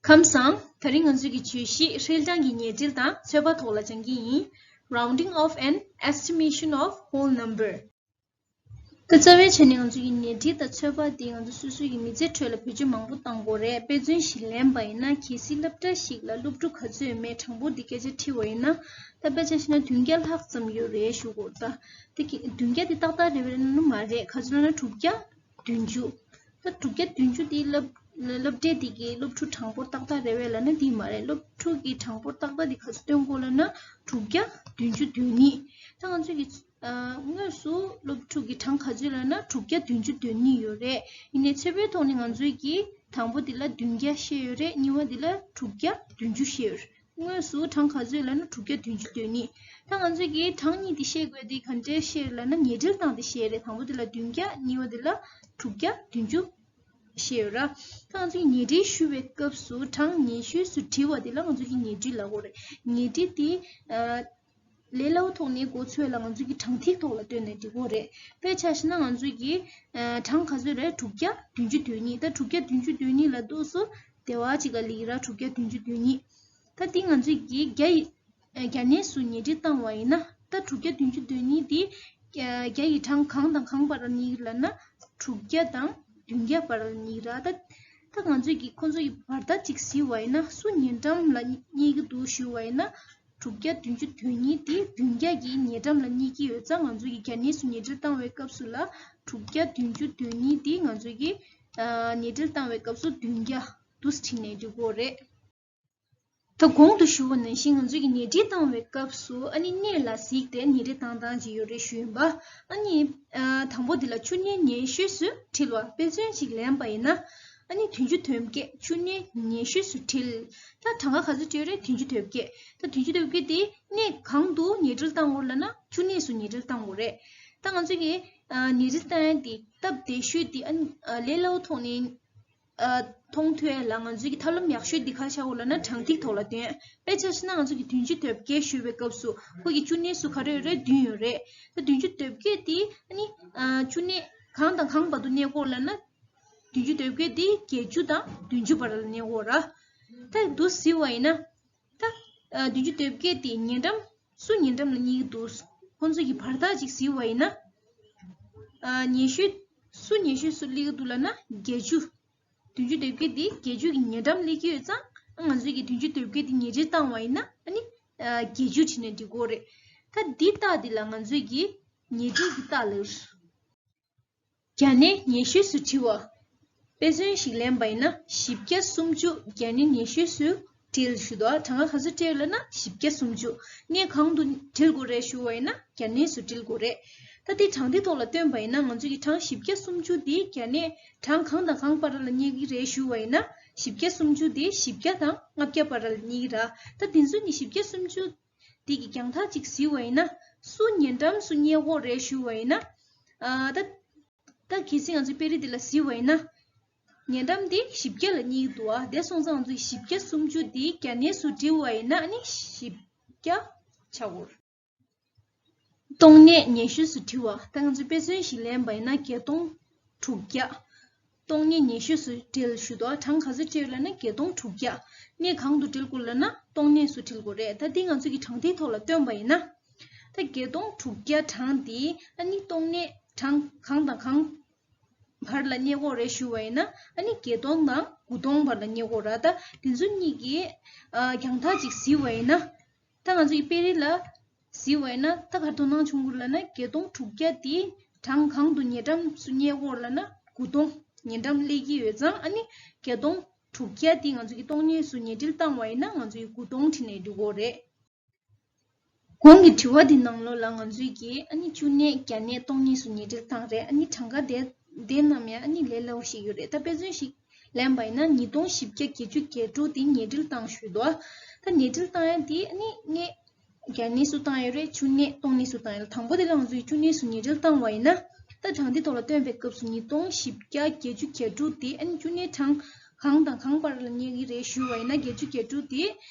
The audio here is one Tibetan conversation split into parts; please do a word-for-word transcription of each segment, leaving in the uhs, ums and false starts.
ཁམས་བཟང་། ད་རིང་ང་ཚོའི་གི་བརྗོད་གཞི་ཧྲིལ་གྲངས་ཀྱི་ཉེ་འབྲེལ་དང་ཚོད་དཔག་ཐོག་ལ་སྦྱང་གི་ཡིན། Rounding of an estimation of whole number. ད་རྩ་བའི་ཆ་ནས་ང་ཚོ་གི་ཉེ་འབྲེལ་དང་ཚོད་དཔག་དེ་ང་ཚོ་སོ་སོའི་གི་མི་ཚེ་ཁྲོད་ལ་བེད་སྤྱོད་མང་པོ་གཏང་དགོས་རེད། དཔེ་མཚོན་ཞིག་ལེན་པ་ཡིན་ན། གལ་སྲིད་སློབ་གྲྭ་ཞིག་ལ་སློབ་ཕྲུག་ག་ཚོད་ཡོད་མེད་གྲངས་འབོར་དེ་སྐད་ཆ་དྲིས་པ་ཡིན་ན། ད་དཔེ་ཆ་བཞག་ན་བདུན་བརྒྱ་ལྷག་ཙམ་ཡོད་རེད་ཞུ་དགོས། ད་དེ་གི་བདུན་བརྒྱ་དེ་ཏག་ཏག་རེད་པས་ལབ་ན་མ་རེད། ག་ཚོད་ལབ་ན་དྲུག་བརྒྱ་བདུན་ཅུ། ད་དྲུག་བརྒྱ་བདུན་ཅུ་དེ་སློབ་སློབ་གྲྭ་དེ་གི་སློབ་ཕྲུག་གྲངས་འབོར་ཏག་ཏག་རེད་པས་ལབ་ན་དེ་མ་རེད། སློབ་ཕྲུག་གི་གྲངས་འབོར་ཏག་ཏག་དེ་ག་ཚོད་སྟོན་དགོས་ལབ་ན་དྲུག་བརྒྱ་བདུན་ཅུ་དོན་གཉིས། ད་ང་ཚོས་ཀྱི་ཨ། དངོས་སུ་སློབ་ཕྲུག་གི་གྲངས་ག་ཚོད་ལབ་ན་དྲུག་བརྒྱ་བདུན་ཅུ་དོན་གཉིས་ཡོད་རེད། ཡིན་ནའི་ཚོད་དཔག་ཐོག་ནས་ང་ཚོས་ཀྱི་དང་པོ་དེ་ལ་བདུན་བརྒྱ་བཤད་ཡོད་རེད། གཉིས་པ་དེ་ལ་དྲུག་བརྒྱ་བདུན་ཅུ་བཤད་ཡོད་རེད། དངོས་སུ་གྲངས་ག་ཚོད་ལབ་ན་དྲུག་བརྒྱ་བདུན་ཅུ་དོན་གཉིས། ད་ང་ཚོས་ཀྱི་གྲངས་གཉིས་དེ་བཤད་དགོས་དེ་ག་འདྲས་བཤད་ལབ་ན་ཉེ་འབྲེལ་སྟངས་དེ་བཤད་རེད། དང་པོ་དེ་ལ་བདུན་བརྒྱ། གཉིས་པ་དེ་ལ་དྲུག་བརྒྱ་བདུན་ཅུ་བཤད་ཡོད་ར། ད་ང་ཚོས་ཉེ་འབྲེལ་ཞུ་བའི་སྐབས་སུ་གྲངས་ཉེ་ཤོས་སུ་བྲིས་པ་དེ་ལ་ང་ཚོས་ཀྱི་ཉེ་འབྲེལ་ལབ་དགོས་རེད། ཉེ་འབྲེལ་དེ་ཨ། ལས་སླ་པོ་ཐོག་ནས་མགོ་ཚོས་ལ་ང་ཚོས་ཀྱི་གྲངས་ཐིག་ཐོག་ལ་བཏོན་ནས་འབྲི་དགོས་རེད། དཔེ་ཆ་བཞག་ན་ང་ཚོས་ཀྱི་ཨ། གྲངས་ག་ཚོད་རེད། དྲུག་བརྒྱ་བདུན་ཅུ་དོན་གཉིས། ད་དྲུག་བརྒྱ་བདུན་ཅུ་དོན་གཉིས་ལ་འདུག་སེ་དེ་བ་གཅིག་ལ་ལི་ར་དྲུག་བརྒྱ་བདུན་ཅུ་དོན་གཉིས། ད་འདི་ང་ཚོས་ཀྱི་བརྒྱ་ཡི་ཨ། བརྒྱ་གནས་སུ་ཉེ་འབྲེལ་བཏང་བ་ཡིན་ན། ད་དྲུག་བརྒྱ་བདུན་ཅུ་དོན་གཉིས་འདི་ཨ། བརྒྱ་ཡི་གྲངས་གང་དང་གང་བར་ལ་གཉིས་ལབ་ན་དྲུག་བརྒྱ་དང་བདུན་བརྒྱ་བར་ལ་གཉིས་ར། ད་ད་ང་ཚོས་ཀྱི་ཁོ་ཚོ་ཡི་བར་ཐག་ཅིག་གཟིགས་པ་ཡིན་ན་སུ་ཉེ་འགྲམ་ལ་གཉིས་ཀྱི་འདུག་ཞུ་བ་ཡིན་ན། དྲུག་བརྒྱ་བདུན་ཅུ་དོན་གཉིས་དེ་བདུན་བརྒྱ་གི་ཉེ་འགྲམ་ལ་གཉིས་ཀྱི་ཡོད་ཙང་། ང་ཚོ་ཡི་བརྒྱ་གནས་སུ་ཉེ་འབྲེལ་བཏང་བའི་སྐབས་སུ་ལ་དྲུག་བརྒྱ་བདུན་ཅུ་དོན་གཉིས་དེ་ང་ཚོ་གི་ཨ། ཉེ་འབྲེལ་བཏང་བའི་སྐབས་སུ་བདུན་བརྒྱ་འདུག་སེ་བྲིས་ནས་འབྲི་དགོས་རེད། ད་གོང་དུ་ཞུ་བ་ནང་བཞིན་ང་ཚོ་གི་ཉེ་འབྲེལ་བཏང་བའི་སྐབས་སུ་ཨ་ནི་གནས་ལ་གཟིགས་ཏེ་ཉེ་འབྲེལ་བཏང་སྟངས་ཅིག་ཡོད་རེད་ཞུས་ཡིན་པ། ཨ་ནི་ཨ། དང་པོ་དེ་ལ་བཅུ་གནས་ཉེ་ཤོས་སུ་བྲིས་པ། དཔེ་མཚོན་ཅིག་ལེན་པ་ཡིན་ན། ཨ་ནི་བདུན་ཅུ་དོན་བརྒྱད་བཅུ་གནས་ཉེ་ཤོས་སུ་བྲིས། ད་གྲངས་ཀ་ག་ཚོད་བྲིས་རེད། བདུན་ཅུ་དོན་བརྒྱད། ད་བདུན་ཅུ་དོན་བརྒྱད་དེ་གནས་གང་དུ་ཉེ་འབྲེལ་བཏང་དགོས་ལབ་ན་བཅུ་གནས་སུ་ཉེ་འབྲེལ་བཏང་དགོས་རེད། ད་ང་ཚོ་གི་ཨ། ཉེ་འབྲེལ་བཏང་ཡ་དེ་སྟབས་བདེ་ཤོས་དེ་ཨ་ནི་ཨ། ལས་སླ་པོ་ཐོག་ནས་ཨ། མཐོང་ཐུབ་ཡ་ལ་ང་ཚོ་གི་ཐབས་ལམ་ཡག་ཤོས་དེ་ག་རེ་བྱ་དགོས་ལབ་ན་གྲངས་ཐིག་ཐོག་ལ་བཏོན། དཔེ་ཆ་བཞག་ན་ང་ཚོ་གི་བདུན་ཅུ་དོན་བརྒྱད་ཞུ་བའི་སྐབས་སུ་ཁོ་གི་བཅུ་གནས་སུ་ག་རེ་ཡོད་རེད། བདུན་ཡོད་རེད། ད་བདུན་ཅུ་དོན་བརྒྱད་དེ་ཨ་ནི་ཨ། བཅུ་གནས་གང་དང་གང་བར་དུ་གནས་དགོས་ལབ་ན། བདུན་ཅུ་དོན་བརྒྱད་དེ་བརྒྱད་ཅུ་དང་བདུན་ཅུ་བར་ལ་གནས་དགོས་ར། ད་འདུག་སེ་གཟིགས་པ་ཡིན་ན། ད་ཨ། བདུན་ཅུ་དོན་བརྒྱད་དེ་ཉེ་འགྲམ་སུ་ཉེ་འགྲམ་ལ་གཉིས་འདུག་ཁོ་ཚོ་གི་བར་ཐག་ཅིག་གཟིགས་པ་ཡིན་ན། ཨ། ཉེ་ཤོས་སུ་ཉེ་ཤོས་སུ་སླེབས་ཀྱི་འདུག་ལབ་ན་བརྒྱད་ཅུ། བདུན་ཅུ་དོན་བརྒྱད་དེ་བརྒྱད་ཅུ་གི་ཉེ་འགྲམ་སླེབས་ཀྱི་ཡོད་ཙང་། ང་ཚོས་ཀྱི་བདུན་ཅུ་དོན་བརྒྱད་དེ་ཉེ་འབྲེལ་བཏང་བ་ཡིན་ན་ཨ་ནི་ཨ། བརྒྱད་ཅུ་བྲིས་ནས་འབྲི་དགོས་རེད། ད་འདི་རྟགས་འདི་ལ་ང་ཚོས་ཀྱི་ཉེ་འབྲེལ་གྱི་རྟགས་ལབ། བརྒྱ་གནས་ཉེ་ཤོས་སུ་བྲི་བ། དཔེ་མཚོན་ཞིག་ལེན་པ་ཡིན་ན། བཞི་བརྒྱ་སུམ་ཅུ་བརྒྱ་གནས་ཉེ་ཤོས་སུ་བྲིས་ཞུ་དོ། གྲངས་ཀ་ག་ཚོད་བྲིས་ལབ་ན་བཞི་བརྒྱ་སུམ་ཅུ། གནས་གང་དུ་བྲི་དགོས་རེད་ཞུ་བ་ཡིན་ན་བརྒྱ་གནས་སུ་བྲི་དགོས་རེད། ད་དེ་གྲངས་ཐིག་ཐོག་ལ་བཏོན་པ་ཡིན་ན་ང་ཚོ་གི་གྲངས་བཞི་བརྒྱ་སུམ་ཅུ་དེ་བརྒྱ་གནས་གྲངས་གང་དང་གང་བར་ལ་གནས་ཀྱི་རེད་ཞུ་བ་ཡིན་ན། བཞི་བརྒྱ་སུམ་ཅུ་དེ་བཞི་བརྒྱ་དང་ལྔ་བརྒྱ་བར་ལ་གནས་ཀྱི་ར། ད་དེ་ཚོ་ནི་བཞི་བརྒྱ་སུམ་ཅུ་དེ་གི་རྒྱང་ཐག་ཅིག་གཟིགས་པ་ཡིན་ན། སུ་ཉེ་འགྲམ་སུ་གནས་དགོས་རེད་ཞུ་བ་ཡིན་ན། ཨ། ད་ད་གལ་སྲིད་ང་ཚོའི་དཔེ་རིས་འདི་ལ་གཟིགས་པ་ཡིན་ན། ཉེ་འགྲམ་དེ་བཞི་བརྒྱ་ལ་གཉིས་འདུག་ཨ། དེ་སོང་ཙང་ང་ཚོས་བཞི་བརྒྱ་སུམ་ཅུ་དེ་བརྒྱ་གནས་སུ་བྲི་བ་ཡིན་ན་ཨ་ནི་བཞི་བརྒྱ་ཆགས་ཀྱི་ཡོད་རེད། སྟོང་གནས་ཉེ་ཤོས་སུ་བྲི་བ། ད་ང་ཚོས་དཔེ་མཚོན་ཞིག་ལེན་པ་ཡིན་ན་བརྒྱད་སྟོང་དྲུག་བརྒྱ། སྟོང་གནས་ཉེ་ཤོས་སུ་བྲི་ཞུ་དོ། གྲངས་ག་ཚོད་བྲི་ལབ་ན་བརྒྱད་སྟོང་དྲུག་བརྒྱ། གནས་གང་དུ་བྲི་དགོས་ལབ་ན་སྟོང་གནས་སུ་བྲི་དགོས་རེད། ད་འདི་ང་ཚོས་ཀྱི་གྲངས་ཐིག་ཐོག་ལ་བཏོན་པ་ཡིན་ན། ད་བརྒྱད་སྟོང་དྲུག་བརྒྱ་གྲངས་དེ་ཨ་ནི་སྟོང་གནས་གྲངས་གང་དང་གང་བར་ལ་གནས་དགོས་རེད་ཞུ་བ་ཡིན་ན་ཨ་ནི་བརྒྱད་སྟོང་དང་དགུ་སྟོང་བར་ལ་གནས་དགོས་ར། ད་དེ་ཚོ་གཉིས་ཀྱི་ཨ་རྒྱང་ཐག་ཅིག་གཟིགས་པ་ཡིན་ན། ད་ང་ཚོ་ཡི་དཔེ་རིས་ལ་གཟིགས་པ་ཡིན་ན་ད་ག་རེ་དོ་སྣང་བྱུང་དགོས་ལབ་ན་བརྒྱད་སྟོང་དྲུག་བརྒྱ་དེ་གྲངས་གང་དུ་ཉེ་འགྲམ་སུ་གནས་དགོས་ལབ་ན་དགུ་སྟོང་ཉེ་འགྲམ་སླེབས་ཀྱི་ཡོད་ཙང་ཨ་ནི་བརྒྱད་སྟོང་དྲུག་བརྒྱ་དེ་ང་ཚོ་གི་སྟོང་གནས་སུ་ཉེ་འབྲེལ་བཏང་བ་ཡིན་ན་ང་ཚོ་ཡི་དགུ་སྟོང་བྲིས་ནས་འགྲོ་དགོས་རེད། གོང་གི་དྲི་བ་འདི་ནང་ལོགས་ལ་ང་ཚོས་ཀྱིས་ཨ་ནི་བཅུ་གནས་བརྒྱ་གནས་སྟོང་གནས་སུ་ཉེ་འབྲེལ་བཏང་རེད། ཨ་ནི་གྲངས་ཀ་དེ་དེ་རྣམས་ཡང་ཨ་ནི་ལས་སླ་པོ་ཞིག་ཡོད་རེད། ད་དཔེ་མཚོན་ཞིག་ལེན་པ་ཡིན་ན་ཉིས་སྟོང་བཞི་བརྒྱ་བརྒྱད་ཅུ་གྱ་དྲུག་དེ་ཉེ་འབྲེལ་བཏང་ཞུས་འདུག་ད་ཉེ་འབྲེལ་བཏང་ཡ་དེ་ཨ་ནི་གནས་བརྒྱ་གནས་སུ་བཏང་ཡོད་རེད། བཅུ་གནས་སྟོང་གནས་སུ་བཏང་ཡོད་རེད། དང་པོ་དེ་ལ་ང་ཚོས་བཅུ་གནས་སུ་ཉེ་འབྲེལ་བཏང་བ་ཡིན་ན། ད་གྲངས་འདི་ཐོག་ལ་སྟོན་པའི་སྐབས་སུ་ཉིས་སྟོང་བཞི་བརྒྱ་བརྒྱད་ཅུ་གྱ་དྲུག་དེ་ཨ་ནི་བཅུ་གནས་གྲངས་ གང་དང་གང་བར་ལ་རྙེད་ཀྱི་རེད་ཞུས་པ་ཡིན་ན། བརྒྱད་ཅུ་གྱ་དྲུག་དེ་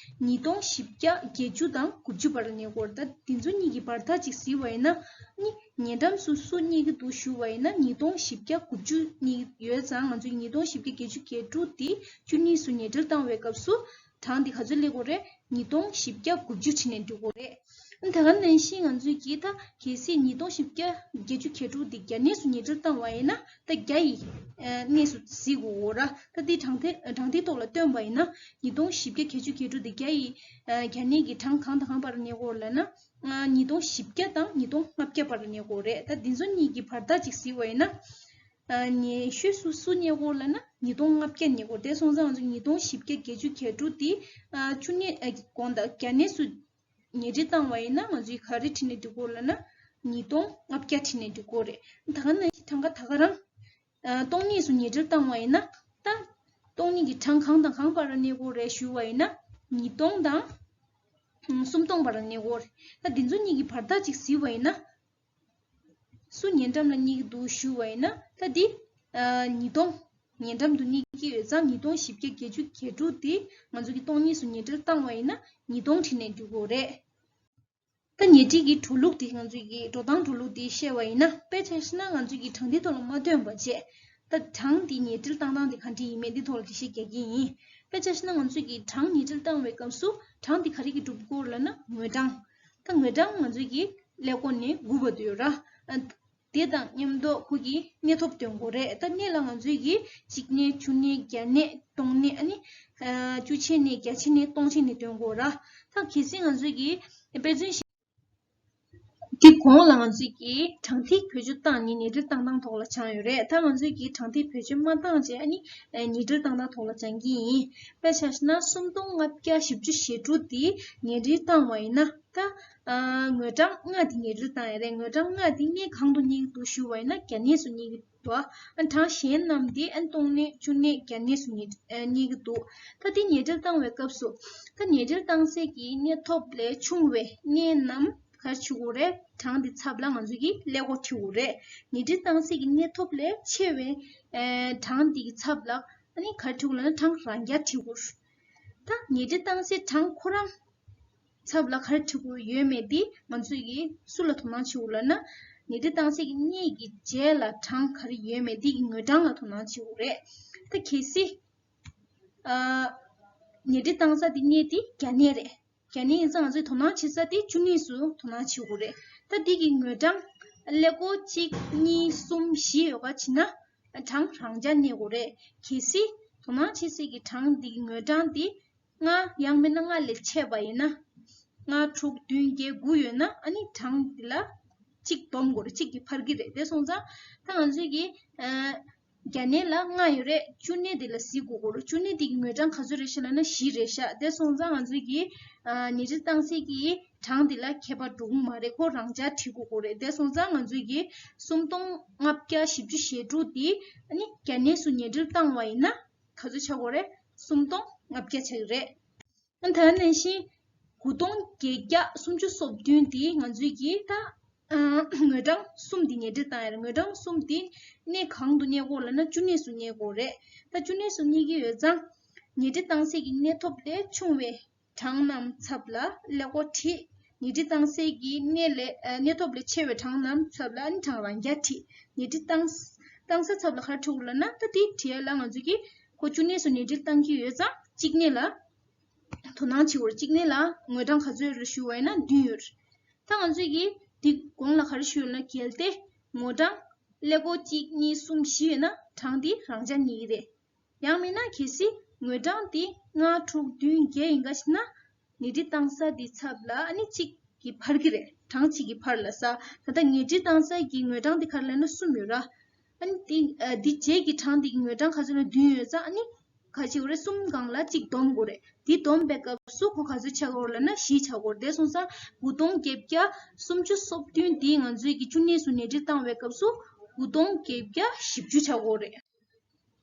ཉིས་སྟོང་བཞི་བརྒྱ་བརྒྱད་ཅུ་དང་དགུ་བཅུ་བར་ལ་རྙེད་ཀྱི་ཡོད་རེད། ད་དེ་ཚོ་གཉིས་ཀྱི་བར་ཐག་ཅིག་གཟིགས་པ་ཡིན་ན་ནི། ཉེ་འགྲམ་སུ་སུ་རྙེད་ཀྱི་འདུག་ཞུས་པ་ཡིན་ན། ཉིས་སྟོང་བཞི་བརྒྱ་དགུ་བཅུ་རྙེད་ཀྱི་ཡོད་ཙང་། ང་ཚོས་ཉིས་སྟོང་བཞི་བརྒྱ་བརྒྱད་ཅུ་གྱ་དྲུག་དེ་བཅུ་གཉིས་སུ་ཉེ་འབྲེལ་བཏང་བའི་སྐབས་སུ། གྲངས་འདི་ག་ཚོད་སླེབས་ཀྱི་ཡོད་རེད། ཉིས་སྟོང་བཞི་བརྒྱ་དགུ་བཅུ་བྱས་ནས་འགྲོ་གི་ཡོད་རེད། ད་ག་ནང་བཞིན་ང་ཚོས་ཀྱིས་ད་གལ་སྲིད་ཉིས་སྟོང་བཞི་བརྒྱ་བརྒྱད་ཅུ་གྱ་དྲུག་འདི་བརྒྱ་གནས་སུ་ཉེ་འབྲེལ་བཏང་བ་ཡིན་ན། ད་བརྒྱ་ཡི་ཨ་གནས་སུ་གཟིགས་དགོས་ར། ད་འདི་གྲངས་ཐེ་གྲངས་འདིའི་ཐོག་ལ་སྟོན་པ་ཡིན་ན། ཉིས་སྟོང་བཞི་བརྒྱ་བརྒྱད་ཅུ་གྱ་དྲུག་འདི་བརྒྱ་ཡི་ཨ་བརྒྱ་གནས་ཀྱི་གྲངས་གང་དང་གང་བར་རྙེད་ཀྱི་ཡོད་ལབ་ན། ཨ་ཉིས་སྟོང་བཞི་བརྒྱ་དང་ཉིས་སྟོང་ལྔ་བརྒྱ་བར་རྙེད་ཀྱི་ཡོད་རེད། ད་འདི་ཚོ་གཉིས་ཀྱི་བར་ཐག་ཅིག་གཟིགས་པ་ཡིན་ན། ཨ་ཉེ་ཤོས་སུ་སུ་རྙེད་ཀྱི་ཡོད་ལབ་ན། ཉིས་སྟོང་ལྔ་བརྒྱ་རྙེད་ཀྱི་ཡོད་རེད། དེ་སོང་ཙང་ང་ཚོ་ཉིས་སྟོང་བཞི་བརྒྱ་བརྒྱད་ཅུ་གྱ་དྲུག་དེ་ཨ་བཅུ་གནས་ཨ་གོང་དང་བརྒྱ་གནས་སུ་ཉེ་འབྲེལ་བཏང་བ་ཡིན་ན། ང་ཚོས་ག་རེ་བྲིས་ནས་འགྲོ་གི་ཡོད་ལབ་ན། ཉིས་སྟོང་ལྔ་བརྒྱ་བྲིས་ནས་འགྲོ་གི་ཡོད་རེད། ད་ག་ནང་བཞིན་གྲངས་ཀ་ད་ག་རང་ཨ་སྟོང་གནས་སུ་ཉེ་འབྲེལ་བཏང་བ་ཡིན་ན། ད་སྟོང་གནས་ཀྱི་གྲངས་གང་དང་གང་བར་རྙེད་ཀྱི་ཡོད་རེད་ཞུས་པ་ཡིན་ན། ཉིས་སྟོང་དང་ཨ་སུམ་སྟོང་བར་རྙེད་ཀྱི་ཡོད་རེད། ད་འདི་ཚོ་གཉིས་ཀྱི་བར་ཐག་ཅིག་གཟིགས་པ་ཡིན་ན། སུ་ཉེ་འགྲམ་ལ་རྙེད་ཀྱི་འདུག་ཞུས་པ་ཡིན་ན། ད་འདི་ཨ་ཉིས་སྟོང་ཉེ་འགྲམ་དུ་རྙེད་ཀྱི་ཡོད་ཙང་། ཉིས་སྟོང་བཞི་བརྒྱ་བརྒྱད་ཅུ་གྱ་དྲུག་དེ་ང་ཚོ་གིས་སྟོང་གནས་སུ་ཉེ་འབྲེལ་བཏང་བ་ཡིན་ན། ཉིས་སྟོང་བྲིས་ནས་འགྲོ་གི་ཡོད་རེད། ད་ཉེ་འབྲེལ་གྱི་འགྲོ་ལུགས་དེ། ང་ཚོ་གི་འགྲོ་སྟངས་འགྲོ་ལུགས་དེ་བཤད་པ་ཡིན་ན། དཔེ་ཆ་བཞག་ན་ང་ཚོ་གི་གྲངས་འདིའི་ཐོག་ལ་མ་སྟོན་པ་བྱས། ད་གྲངས་འདི་ཉེ་འབྲེལ་བཏང་སྟངས་དེ་ག་འདྲ་ཡིན་མིན་འདི་ཐོག་ལ་འགྲེལ་བཤད་རྒྱག་གི་ཡིན། དཔེ་ཆ་བཞག་ན་ང་ཚོ་གི་གྲངས་ཉེ་འབྲེལ་བཏང་བའི་སྐབས་སུ། གྲངས་འདི་ག་རེ་གིས་གྲུབ་ཀྱི་ཡོད་ལབ་ན། ངོས་གྲངས། ད་ངོས་གྲངས་ང་ཚོ་གི་ཀླད་ཀོར་ནས་དགུ་བར་དུ་ཡོད་ར། ཨ་དེ་དང་མཉམ་དུ་ཁོ་གི་གནས་ཐོབ་སྟོན་དགོས་རེད། ད་གནས་ལ་ང་ཚོས་ཀྱིས་གཅིག་གནས། བཅུ་གནས། བརྒྱ་གནས། སྟོང་གནས། ཨ་ནི་ཨ་བཅུ་ཆའི་གནས། བརྒྱ་ཆའི་གནས། སྟོང་ཆའི་གནས་སྟོན་དགོས་ར། ད་གལ་སྲིད་ང་ཚོས་ཀྱིས་དཔེ་མཚོན་བཞག་དེ་གོང་ལ་ང་ཚོས་ཀྱིས་གྲངས་ཐིག་བེད་སྤྱོད་བཏང་ནས་ཉེ་འབྲེལ་བཏང་སྟངས་ཐོག་ལ་སྦྱངས་ཡོད་རེད། ད་ང་ཚོས་ཀྱིས་གྲངས་ཐིག་བེད་སྤྱོད་མ་བཏང་བྱས། ཨ་ནི་ཨ་ཉེ་འབྲེལ་བཏང་སྟངས་ཐོག་ལ་སྦྱང་གི་ཡིན། དཔེ་ཆ་བཞག་ན་སུམ་སྟོང་ལྔ་བརྒྱ་བཞི་བཅུ་ཞེ་དྲུག་དེ་ཉེ་འབྲེལ་བཏང་བ་ཡིན་ན། ད་ཨ་ངོས་གྲངས་ལྔ་དེ་ཉེ་འབྲེལ་བཏང་ཡ་རེད། ངོས་གྲངས་ལྔ་དེ་གནས་གང་དུ་རྙེད་ཀྱི་འདུག་ཞུ་བ་ཡིན་ན། བརྒྱ་གནས་སུ་རྙེད་ཀྱི་འདུག་ཨ་གྲངས་གཞན་རྣམས་དེ་ཨ་སྟོང་གནས། བཅུ་གནས། བརྒྱ་གནས་སུ་རྙེད་ཨ་རྙེད་ཀྱི་འདུག་ད་དེ་ཉེ་འབྲེལ་བཏང་བའི་སྐབས་སུ། ད་ཉེ་འབྲེལ་བཏང་སའི་གི་གནས་ཐོབ་ལས་ཆུང་བའི་གནས་རྣམས་ག་རེ་བྱེད་དགོས་རེད། གྲངས་དེ་ཚབ་ལ་ང་ཚོས་ཀྱིས་ཀླད་ཀོར་བྲིས་དགོས་རེད། ཉེ་འབྲེལ་བཏང་སའི་གི་གནས་ཐོབ་ལས་ཆེ་བའི་ཨ་གྲངས་དེ་གི་ཚབ་ལ་ཨ་ནི་ག་རེ་བྲིས་དགོས་ལབ་ན། གྲངས་རང་རྐྱ་བྲིས་དགོས། ད་ཉེ་འབྲེལ་བཏང་སའི་གྲངས་ཁོ་རང་ཚབ་ལ་ག་རེ་བྲིས་དགོས་ཡོད་མེད་དེ་ང་ཚོས་ཀྱིས་སུ་ལ་དོ་སྣང་བྱེད་དགོས་ལབ་ན། ཉེ་འབྲེལ་བཏང་སའི་གི་གནས་ཀྱི་རྗེས་ལ་གྲངས་ག་རེ་ཡོད་མེད་དེ་གི་ངོས་གྲངས་ལ་དོ་སྣང་བྱེད་དགོས་རེད། ད་གལ་སྲིད་ཨ་ཉེ་འབྲེལ་བཏང་ས་དེ་གནས་དེ་བརྒྱ་གནས་རེད། བརྒྱ་གནས་ཡིན་ཙང་ང་ཚོས་དོ་སྣང་བྱེད་ས་དེ་བཅུ་གནས་སུ་དོ་སྣང་བྱེད་དགོས་རེད། ད་འདི་གི་ངོས་གྲངས་ཀླད་ཀོར་གཅིག་གཉིས། གསུམ། བཞི་ཡོད་ག་བྱེད་ན། གྲངས་རང་འཇགས་གནས་དགོས་རེད། གལ་སྲིད་དོ་སྣང་བྱེད་སའི་གི་གྲངས་འདི་གི་ངོས་གྲངས་འདི་ལྔ་ཡང་མིན་ན་ལྔ་ལས་ཆེ་བ་ཡིན་ན། ལྔ། དྲུག་བདུན། བརྒྱད། དགུ་ཡོད་ན། ཨ་ནི་གྲངས་འདི་ལ་གཅིག་སྡོམ་དགོས་རེད། གཅིག་གིས་ཕར་གི་རེད། དེ་སོང་ཙང་ད་ང་ཚོས་ཀྱིས་ཨ་བརྒྱ་གནས་ལ་ལྔ་ཡོད་རེད། བཅུ་གནས་དེ་ལ་གཟིགས་དགོས་ཀྱི་རེད། བཅུ་གནས་དེ་གི་ངོས་གྲངས་ག་ཚོད་རེད་ཤག་ལབ་ན་བཞི་རེད་ཤག་དེ་སོང་ཙང་ང་ཚོས་ཀྱིས་ཨ་ཉེ་འབྲེལ་བཏང་སའི་གི་གྲངས་དེ་ལ་ཁྱད་པར་འགྲོ་གི་མ་རེད། ཁོ་རང་འཇགས་བྲིས་དགོས་ཀྱི་རེད། དེ་སོང་ཙང་ང་ཚོས་ཀྱིས་སུམ་སྟོང་ལྔ་བརྒྱ་བཞི་བཅུ་ཞེ་དྲུག་དེ་ཨ་ནི་བརྒྱ་གནས་སུ་ཉེ་འབྲེལ་བཏང་བ་ཡིན་ན་ག་ཚོད་ཆགས་ཀྱི་རེད། སུམ་སྟོང་ལྔ་བརྒྱ་ཆགས་ཀྱི་རེད། ཨ་ད་ནང་བཞིན་དགུ་སྟོང་བརྒྱད་བརྒྱ་སུམ་ཅུ་སོ་བདུན་དེ་ང་ཚོས་ཀྱིས་ད་ཨ་ངོས་གྲངས་གསུམ་དེ་ཉེ་འབྲེལ་བཏང་ཡ་རེད། ངོས་གྲངས་གསུམ་དེ་གནས་གང་དུ་རྙེད་ཀྱི་ཡོད་ལབ་ན་བཅུ་གནས་སུ་རྙེད་ཀྱི་ཡོད་རེད། ད་བཅུ་གནས་སུ་རྙེད་ཀྱི་ཡོད་ཙང་ཉེ་འབྲེལ་བཏང་སའི་གི་གནས་ཐོབ་ལས་ཆུང་བའི་གྲངས་རྣམས་ཚབ་ལ་ཀླད་ཀོར་བྲིས། ཉེ་འབྲེལ་བཏང་སའི་གི་གནས་ལས་ཨ་གནས་ཐོབ་ལས་ཆེ་བའི་གྲངས་རྣམས་ཚབ་ལ་ཨ་ནི་གྲངས་རང་འཇགས་བྲིས། ཉེ་འབྲེལ་བཏང་བཏང་ས་ཚབ་ལ་ག་རེ་བྲིས་དགོས་ལབ་ན། ད་དེ་བྲིས་ཡ་ལ་ང་ཚོས་ཀྱིས་ཁོ་བཅུ་གནས་སུ་ཉེ་འབྲེལ་བཏང་གི་ཡོད་ཙང་གཅིག་གནས་ལ་དོ་སྣང་བྱེད་དགོས་རེད། གཅིག་གནས་ལ་ངོས་གྲངས་ག་ཚོད་ཡོད་རེད་ཞུ་བ་ཡིན་ན་བདུན་ཡོད་རེད། ད་ང་ཚོས་ཀྱིས་འདི་གོང་ལ་ག་རེ་ཞུས་ཡོད་ན། གལ་ཏེ་ངོས་གྲངས་ཀླད་ཀོར་གཅིག་གཉིས་གསུམ་བཞི་ཡོད་ན་གྲངས་འདི་རང་འཇགས་རྙེད་ཀྱི་རེད། ཡང་མིན་ན་གལ་སྲིད་ངོས་གྲངས་འདི་ལྔ་དྲུག་བདུན་བརྒྱད་ཡིན་ག་ཞིག་ན། ཉེ་འབྲེལ་བཏང་ས་འདི་ཚབ་ལ་ཨ་ནི་གཅིག་གིས་ཕར་གི་རེད། གྲངས་གཅིག་གིས་ཕར་ལ་ས། ད་ལྟ་ཉེ་འབྲེལ་བཏང་ས་གི་ངོས་གྲངས་འདི་ག་རེ་ལབ་ན་གསུམ་ཡོད་ར། ཨ་ནི་འདི་ཨ་འདི་རྗེས་ཀྱི་གྲངས་འདི་གི་ངོས་གྲངས་ག་ཚོད་ན་བདུན་ཡོད་ཙང་། ཨ་ནི་ག་ཅིག་རེད། གསུམ་སྒང་ལ་གཅིག་སྡོམ་དགོས་རེད། འདི་སྡོམ་པའི་སྐབས་སུ་ཁོ་ག་ཚོད་ཆགས་ཀྱི་ཡོད་ལབ་ན་བཞི་ཆགས་ཀྱི་ཡོད་རེད། དེ་སོང་ཙང་དགུ་སྟོང་བརྒྱད་བརྒྱ་སུམ་ཅུ་སོ་བདུན་འདི་ང་ཚོས་ཀྱི་བཅུ་གནས་སུ་ཉེ་འབྲེལ་བཏང་བའི་སྐབས་སུ་དགུ་སྟོང་བརྒྱད་བརྒྱ་བཞི་བཅུ་ཆགས་ཀྱི་ཡོད་རེད།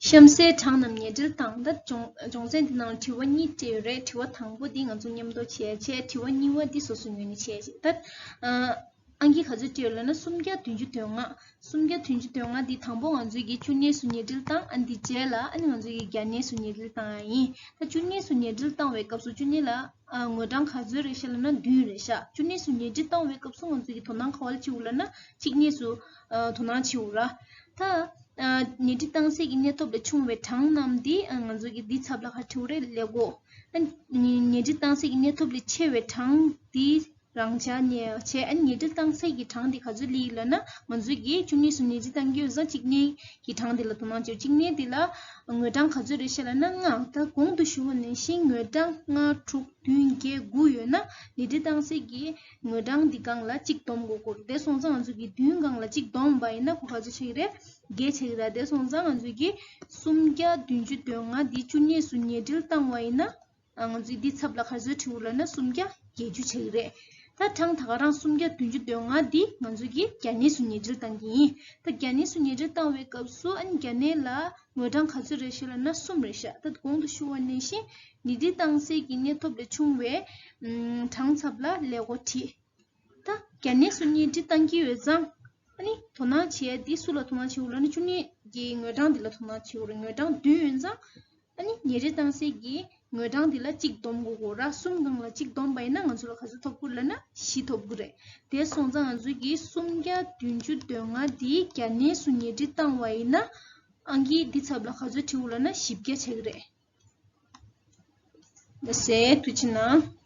གཤམ་གསལ་གྲངས་རྣམས་ཉེ་འབྲེལ་དང་། ད་སྦྱོང་སྦྱོང་ཚན་འདི་ནང་དྲི་བ་གཉིས་སྤྲད་ཡོད་རེད། དྲི་བ་དང་པོ་འདི་ང་ཚོ་མཉམ་དུ་བྱས་བྱས། དྲི་བ་གཉིས་པ་འདི་སོ་སོའི་ངོས་ནས་བྱས་བྱས། ད་ཨ་ ཨང་ཀི་ག་ཚོད་སྤྲད་ཡོད་ལབ་ན་སུམ་བརྒྱ་བདུན་ཅུ་དོན་ལྔ། སུམ་བརྒྱ་བདུན་ཅུ་དོན་ལྔ་འདི་དང་པོ་ང་ཚོས་ཀྱི་བཅུ་གནས་སུ་ཉེ་འབྲེལ་བཏང་། ཨ་ནི་འདི་རྗེས་ལ་ཨ་ནི་ང་ཚོས་ཀྱི་བརྒྱ་གནས་སུ་ཉེ་འབྲེལ་བཏང་ཡ་ཡིན། ད་བཅུ་གནས་སུ་ཉེ་འབྲེལ་བཏང་བའི་སྐབས་སུ་བཅུ་གནས་ལ་ཨ་ངོས་གྲངས་ག་ཚོད་རེད་ཤག་ལབ་ན་བདུན་རེད་ཤག་བཅུ་གནས་སུ་ཉེ་འབྲེལ་བཏང་བའི་སྐབས་སུ་ང་ཚོས་ཀྱི་དོ་སྣང་ག་པར་བྱེད་དགོས་ལབ་ན་གཅིག་གནས་སུ་ཨ་དོ་སྣང་བྱེད་དགོས་ར། ད་ཨ་ཉེ་འབྲེལ་བཏང་སའི་གི་གནས་ཐོབ་ལས་ཆུང་བའི་གྲངས་རྣམས་འདི་ཨ་ང་ཚོས་ཀྱི་འདི་ཚབ་ལ་ག་རེ་བྲིས་དགོས་རེད། ལས་སྒོ། ཨ་ཉེ་ཉེ་འབྲེལ་བཏང་སའི་གི་གནས་ཐོབ་ལས་ཆེ་བའི་གྲངས་འདི་རང་འཇགས་ནས་བྱས། ཨ་ནི་ཉེ་འབྲེལ་བཏང་སའི་གི་གྲངས་དེ་ག་ཚོད་སླེབས་ཡོད་ལབ་ན་ང་ཚོས་ཀྱིས་བཅུ་གནས་སུ་ཉེ་འབྲེལ་བཏང་གི་ཡོད་ཙང་གཅིག་གནས་ཀྱི་གྲངས་དེ་ལ་དོ་སྣང་བྱེད། གཅིག་གནས་དེ་ལ་ངོས་གྲངས་ག་ཚོད་རེད་ཤག་ལབ་ན་ལྔ། ད་གོང་དུ་ཞུས་པ་ནང་བཞིན་ངོས་གྲངས་ལྔ་དྲུག་བདུན་བརྒྱད་དགུ་ཡོད་ན་ཉེ་འབྲེལ་བཏང་སའི་གི་ངོས་གྲངས་འདི་སྒང་ལ་གཅིག་བསྡོམས་དགོས་ཀྱི་རེད། དེ་སོང་ཙང་ང་ཚོས་ཀྱིས་བདུན་སྒང་ལ་གཅིག་བསྡོམས་པ་ཡིན་ན་ཁོ་ག་ཚོད་ཆགས་ཀྱི་རེད། བརྒྱད་ཆགས་ཀྱི་རེད། དེ་སོང་ཙང་ང་ཚོས་ཀྱིས་སུམ་བརྒྱ་བདུན་ཅུ་དོན་ལྔ་འདི་བཅུ་གནས་སུ་ཉེ་འབྲེལ་བཏང་བ་ཡིན་ན། ང་ཚོས་འདི་ཚབ་ལ་ག་ཚོད་བྲིས་དགོས་ལབ་ན་སུམ་བརྒྱ་བརྒྱད་ཅུ་ཆགས་ཀྱི་རེད། ད་གྲངས་ད་ག་རང་སུམ་བརྒྱ་བདུན་ཅུ་དོན་ལྔ་འདི་ང་ཚོས་ཀྱིས་བརྒྱ་གནས་སུ་ཉེ་འབྲེལ་བཏང་གི་ཡིན། ད་བརྒྱ་གནས་སུ་ཉེ་འབྲེལ་བཏང་བའི་སྐབས་སུ་ཨ་ནི་བརྒྱ་གནས་ལ་ངོས་གྲངས་ག་ཚོད་རེད་ཤག་ལབ་ན་གསུམ་རེད་ཤག་ད་གོང་དུ་ཞུས་པ་ནང་བཞིན་ཉེ་འབྲེལ་བཏང་སའི་གི་གནས་ཐོབ་ལས་ཆུང་བའི་ཨམ་གྲངས་ཚབ་ལ་ཀླད་ཀོར་བྲིས། ད་བརྒྱ་གནས་སུ་ཉེ་འབྲེལ་བཏང་གི་ཡོད་ཙང་ཨ་ནི་དོ་སྣང་བྱེད་ཡ་འདི་སུ་ལ་དོ་སྣང་བྱེད་དགོས་ལབ་ན་བཅུ་གནས་ཀྱི་ངོས་གྲངས་འདི་ལ་དོ་སྣང་བྱེད་དགོས་རེད། ངོས་གྲངས་བདུན་ཡོད་ཙང་ཨ་ནི་ཉེ་འབྲེལ་བཏང་སའི་གི་ངོས་གྲངས་འདི་ལ་གཅིག་བསྡོམས་དགོས་ཀྱི་རེད། གསུམ་སྒང་ལ་གཅིག་བསྡོམས་པ་ཡིན་ན་ང་ཚོ་ལ་ག་ཚོད་ཐོབ་ཀྱི་རེད་ལབ་ན་བཞི་ཐོབ་ཀྱི་རེད། དེ་སོང་ཙང་ང་ཚོས་ཀྱིས་སུམ་བརྒྱ་བདུན་ཅུ་དོན་ལྔ་འདི་བརྒྱ་གནས་སུ་ཉེ་འབྲེལ་བཏང་བ་ཡིན་ན་ཨང་ཀི་འདི་ཚབ་ལ་ག་ཚོད་བྲིས་དགོས་ལབ་ན་བཞི་བརྒྱ་ཆགས་ཀྱི་རེད། ལགས་སེ། ཐུགས་རྗེ་གནང་།